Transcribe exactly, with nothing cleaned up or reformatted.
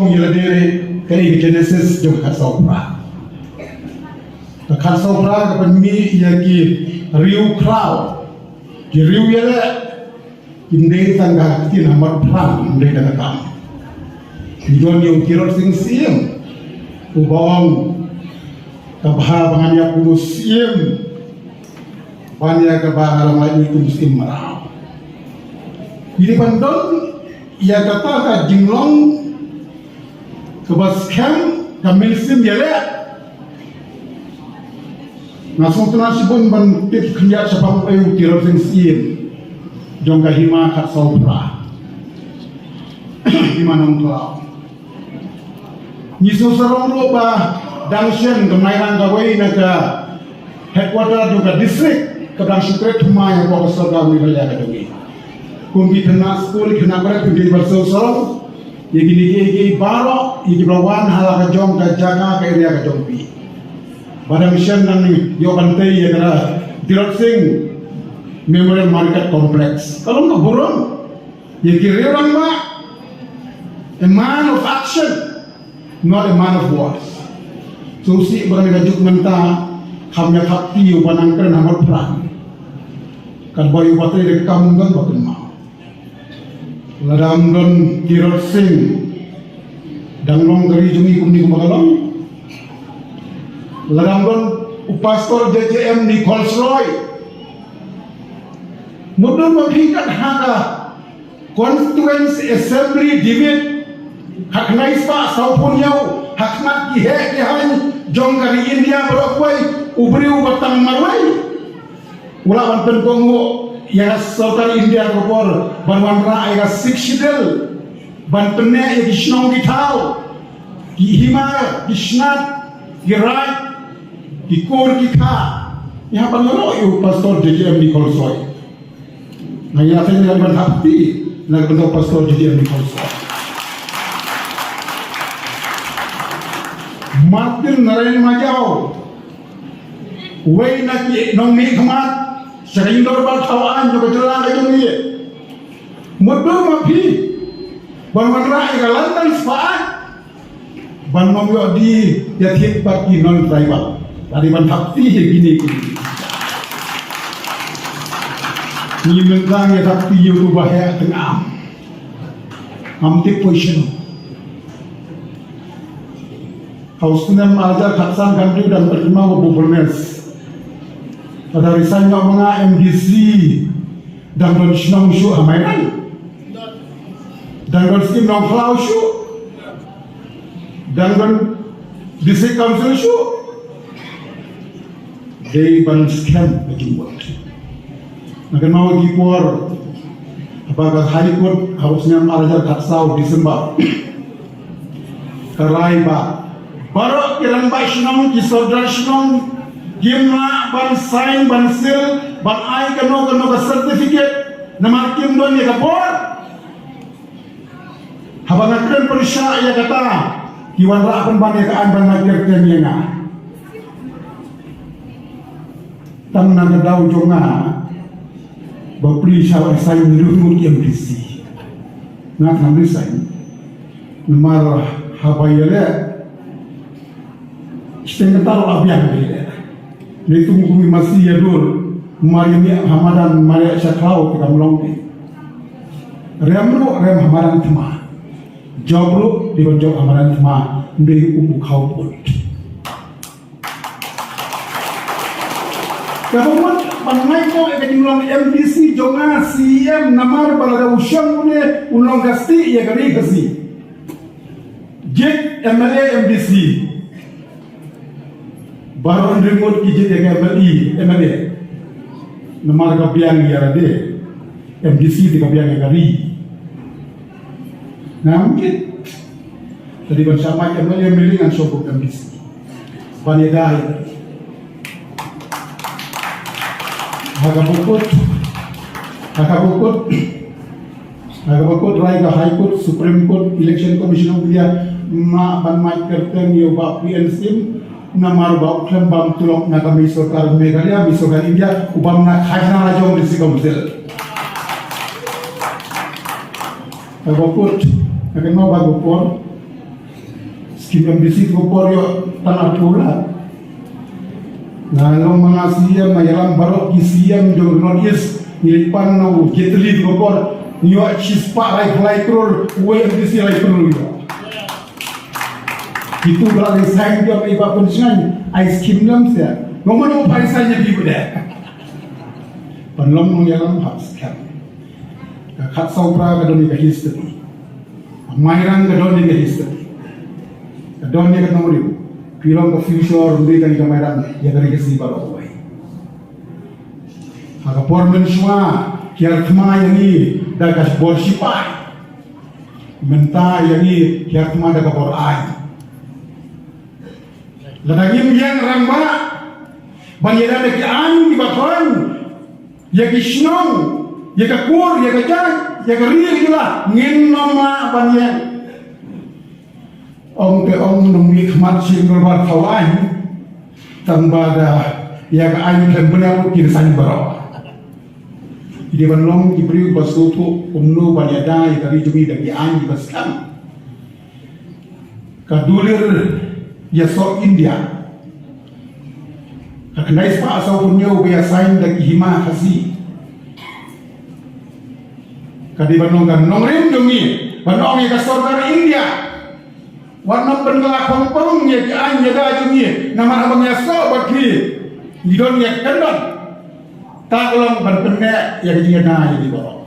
Ïa lade re, ka i Genesis jong ka khatsaw phra. Ka khatsaw phra ka pynmih ïa ki riew khraw, ki riew ïaleh, kim dei tang ka ktien ha mot phra, kim dei tang ka kam. Ngi don ïa u Tirot Sing Syiem, uba ong, ka bha ba ngan ïa kum u syiem, ban ïa kaba nga long lai kum u syiem mraw. Ngi dei ban don ïa kata ka jinglong kaba skhem, ka mynsiem ïaleh. Nga sngewtynnat shibun ban tip khyndiat shaphang u Tirot Sing Syiem jong ka Hima Khatsaw Phra, Hima Nongkhlaw. Ngi sngewsarong ruh ba dang shen ka Mairang kawei na ka headquarter jong ka district, ka dang shu kret thymmai hapoh ka sorkar Meghalaya ka jong ngi. Kum ki khynnah skul, ki khynnah barit, ki dei ban sngewsarong ïa kine kiei kiei baroh, ïa kiba la wan ha la ka jong ka jaka, ka area ka jong phi. Ba dang shen dang ïoh ban tei ïa ka Tirot Sing Memorial Market Complex. Ka long ka burom ïa ki riew rangbah, a man of action, not a man of words. So shisha ba kane ka juk mynta kham ïa thap ti ïa u ba nang kren ha mot phra. Katba ïa u ba trei da ka kam don ba kynmaw. Lada ym don Tirot Sing, dang long ka ri jong ngi kumne kumba ka long. Lada ym don u Pastor J J M Nichols Roy, mut don ma phi kat ha ka Constituency Assembly David, ha khyndai spah sawphew hynñiew, ha khmat ki heh ki haiñ jong ka ri India baroh kawei, u briew uba tang marwei u lah ban pynkohnguh ïa ka sorkar India ka por ban wanrah ïa ka Sixth Schedule, ban pynneh ïa ki shnong ki thaw, ki hima, ki snat, ki raid, ki kur ki kha. Ngi hap ban ïoh ïa u Pastor J J M Nichols Roy. Nga ïa seng ïa ban thap ti na ka bynta u Pastor J J M Nichols Roy. Martin Narayan Majaw, uwei na ki nongmihkhmat sha ka Ïing Dorbar Thaw Aiñ jong ka jylla ka jong ngi. Mutdur ma phi ban wanrah ïa ka London Spah ban ym ïoh die ïa thied bad ki non-tribal. Lada ban thap ti ïa kine ki, ngi mynta ngi thap ti ïa uto ba heh teng am. Ngam tip poi shen. Ha u snem ar hajar khatsan kan dei dang pynmih u Bupyrnes. Lada resign noh ma nga M D C, dang don shnong shuh ha Mairang. Dang don skim Nongkhlaw shuh. Dang don District Council shuh. Dei ban skhem ka jingmut. Nga kynmaw ki por haba ka High Court ha u snem ar hajar khatsaw December ka rai ba baroh ki rangbah shnong, ki sordar shnong, kim lah ban sign, ban seal, ban ai kano kano ka certificate namar kim don ïa ka bor. Haba nga kren pyrshah ïa kata, ki wanrah pynban ïa ka aiñ ban mad kyrteng ïa nga. Tang na ka daw jong nga, bapli sha resign, ngi ruh ngut ki M D C. Nga ngam resign. Namar haba ïaleh, shiteng kata ruh la biang ïaleh. Ngi tum kum i masi ïa dur, mar ïa mih ha madan, mar ïa sha khlaw te kam long te. Rem ruh rem ha madan thma. Jop ruh dei ban jop ha madan thma, ym dei um u khaw put. Kaba mut ban ngeit noh ïa ka jinglong M D C jong nga, C E M, namar ba lada u shong une un long ka stieh ïa ka ri Khasi. Jied M L A M D C. Baroh hynriew ngut ki jied ïa ka M L A, M L A. Namar ka biang ïa lade. M D C te ka biang ïa ka ri. Ngam jied. Te dei ban shah mad M L A, M L A ngan shong kum M D C. Ban ïada ïa ka ri. Ha kaba kut, ha kaba kut, ha kaba kut rai ka High Court, Supreme Court, Election Commission of India, ym lah ban mad kyrteng ïa u Bah P N Syiem, namar ba u khlem bam tulop na ka mei sorkar Meghalaya, mei sorkar India, u bam na khajna la jong District Council. Kaba kut, ha kaba kut, Ki MDC tu por ïoh tang arphew lak. Nga long ma nga CEM, nga ïalam baroh ki CEM jong North East, ngi leit pan na u Jetli tu por, ngi ïoh shispah laiphew lai klur, uwei MDC lai klur ïoh. Kitu ba la resign jong i Bah Pynshngaiñ, ai skim lem sia. Ngom mano pa resign ïa ki bede. Pan long nong ïalam hap skim. Ka Khatsawphra ka don ïa ka history. Mairang ka don ïa ka history. Ka don ïa ka nongrim. Phi long ka future ruh ka ïa ka Mairang ïa ka ri ka sngi baroh kawei. Ha ka por mynshuwa ki ïa thma ïa ngi da ka bor shipai. Mynta ïa ngi ki ïa thma da ka bor aiñ. Lada ngim ïeng rangbah ban ïada da ki aiñ kiba khlaiñ ïa ki shnong, ïa ka kur, ïa ka jaid, ïa ka ri, ïa ka jylla, ngin ym lah ban ïeng. Ong te ong, nongmihkhmat sha dorbar thaw aiñ, tang ba da ïa ka aiñ khlem bniah ruh kin saiñ baroh. Ki dei ban long ki briew ba sngewthuh kumno ban ïada ïa ka ri jong ngi da ki aiñ kiba skhem. Ka dulir ïasoh India. Ka khyndai spah saw phew hynñiew ba ïa sign da ki hima Khasi. Ka dei ban long ka nongrim jong ngi ban ong ïa ka sorkar India, wat nym pynkylla khongpong ïa ki aiñ ïada jong ngi, namar haba ngi ïasoh bad phi, ngi don ïa ka kyndon. Ka long ban pynneh ïa ka jingïada ïa ki baroh.